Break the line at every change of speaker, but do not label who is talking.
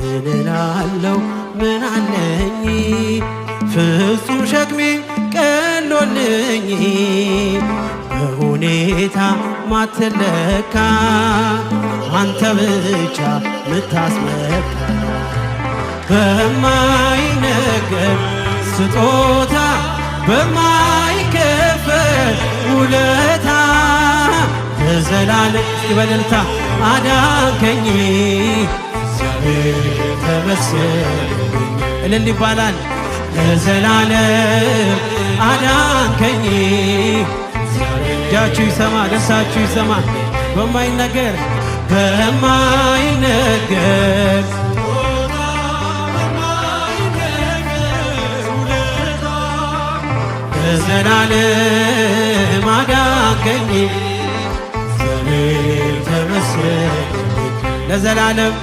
ምን እላለሁ ምን አለኝ? ፍጹም ሸክሜ ቀሎልኝ፣ በሁኔታ ማትለካ፣ አንተ ብቻ ምታስመካ፣ በማይነገር ስጦታ፣ በማይከፈል ውለታ፣ ለዘላለም እስኪ በእልልታ አዳንከኝ። እግዚአብሔር ተመስገን፣ እልል ይባላል። ለዘላለም አዳንከኝ። እጃችሁ ይሰማ፣ ደስታችሁ ይሰማ። በማይነገር፣ በማይነገር ለዘላለም አዳንከኝ። እግዚአብሔር ተመስገን ለዘላለም።